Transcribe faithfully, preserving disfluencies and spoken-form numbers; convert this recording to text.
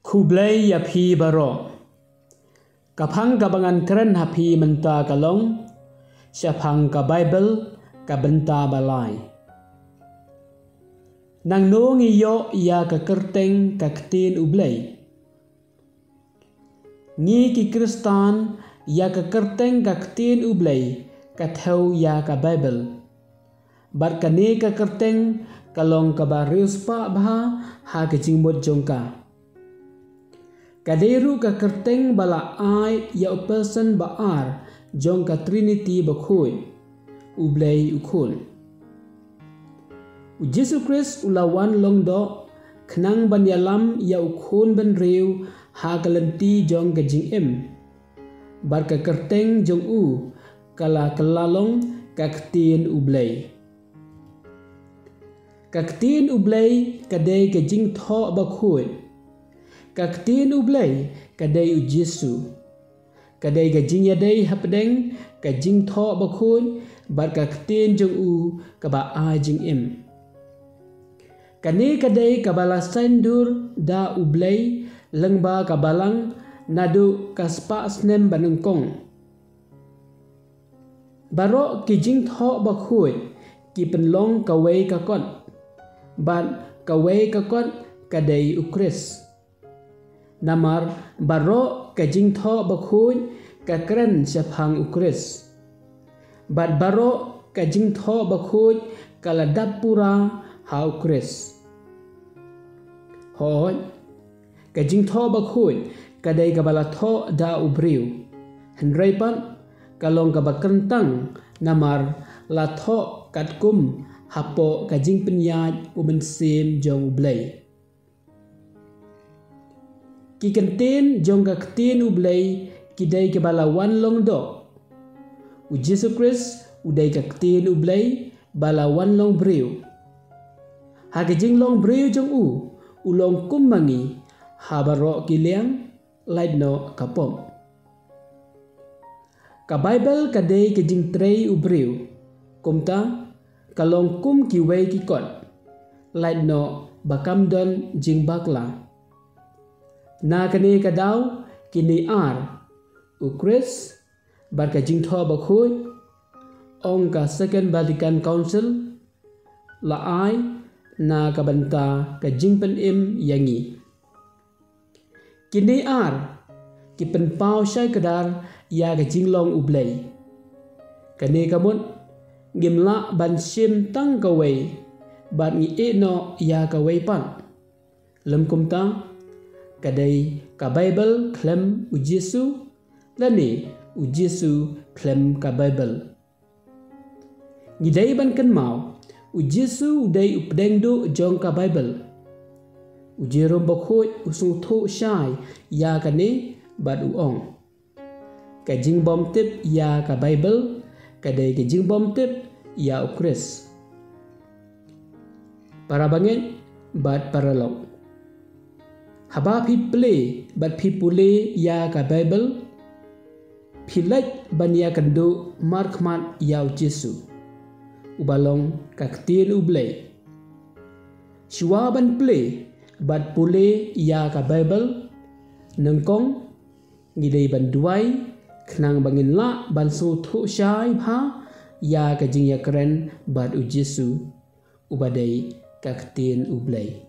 Khublei ïa phi baroh. Ka phang kaba ngan kren ha phi mynta ka long shaphang ka Baibl, ka bynta ba lai. Nangno ngi ïoh ïa ka kyrteng ka ktien U Blei? Ngi ki Khristan, ïa ka kyrteng ka ktien U Blei ka thew ïa ka Baibl. Bad kane ka kyrteng ka long kaba riewspah bha ha ka jingmut jong ka. Ka dei ruh ka kyrteng ba la ai ïa u person ba ar jong ka Trinity bakhuid, U Blei U Khun. U Jisu Khrist u la wan long doh khnang ban ïalam ïa u khun bynriew ha ka lynti jong ka jingim. Bad ka kyrteng jong u ka la kylla long ka ktien U Blei. Ka ktien U Blei ka dei ka jingthoh bakhuid. Ka ktien U Blei ka dei U Jisu. Ka dei ka jingïadei hapdeng ka jingthoh bakhuid bad ka ktien jong u kaba ai jingim. Kane ka dei kaba la saiñdur da U Blei lyngba ka balang naduh ka spah snem banyngkong. Baroh ki jingthoh bakhuid ki pynlong kawei ka kot, bad kawei ka kot ka dei U Khrist. Namar baroh ka jingthoh bakhuid ka kren shaphang U Khrist. Bad baroh ka jingthoh bakhuid ka la dap pura ha U Khrist. Hooid, ka jingthoh bakhuid ka dei kaba la thoh da u briew. Hynrei pat ka long kaba kyntang namar la thoh katkum hapoh ka jingpynïaid U Mynsiem jong U Blei. Ki kyntien jong ka ktien U Blei ki dei kiba la wan long doh. U Jisu Khrist u dei ka ktien U Blei ba la wan long briew. Ha ka jinglong briew jong u, u long kum ma ngi ha baroh ki liang, lait noh ka pop. Ka Baibl ka dei ka jingtrei u briew. Kumta, ka long kum kiwei ki kot, lait noh ba kam don jingbakla. Na kane ka daw, kine ar, U Khrist bad ka jingthoh bakhuid, ong ka Second Vatican Council, la ai na ka bynta ka jingpynim ïa ngi. Kine ar ki pynpaw shai kdar ïa ka jinglong U Blei. Kane ka mut ngim lah ban shim tang kawei bad ngi ïeh noh ïa kawei pat. Lym kumta, ka dei ka Baibl khlem U Jisu, lane U Jisu khlem ka Baibl. Ngi dei ban kynmaw, U Jisu u dei u pdeng duh jong ka Baibl. U Jerome Bakhuid u sngewthuh shai ïa kane bad u ong, ka jingbym tip ïa ka Baibl ka dei ka jingbym tip ïa U Khrist. Para bangeit bad para lok, haba phi plie bad phi pule ïa ka Baibl, phi leit ban ïakynduh markhmat ïa U Jisu, uba long ka ktien U Blei. Shuwa ban plie bad pule ïa ka Baibl, nyngkong ngi dei ban duwai khnang ba ngin lah ban sngewthuh shai bha ïa ka jingïakren bad U Jisu, uba dei ka ktien U Blei.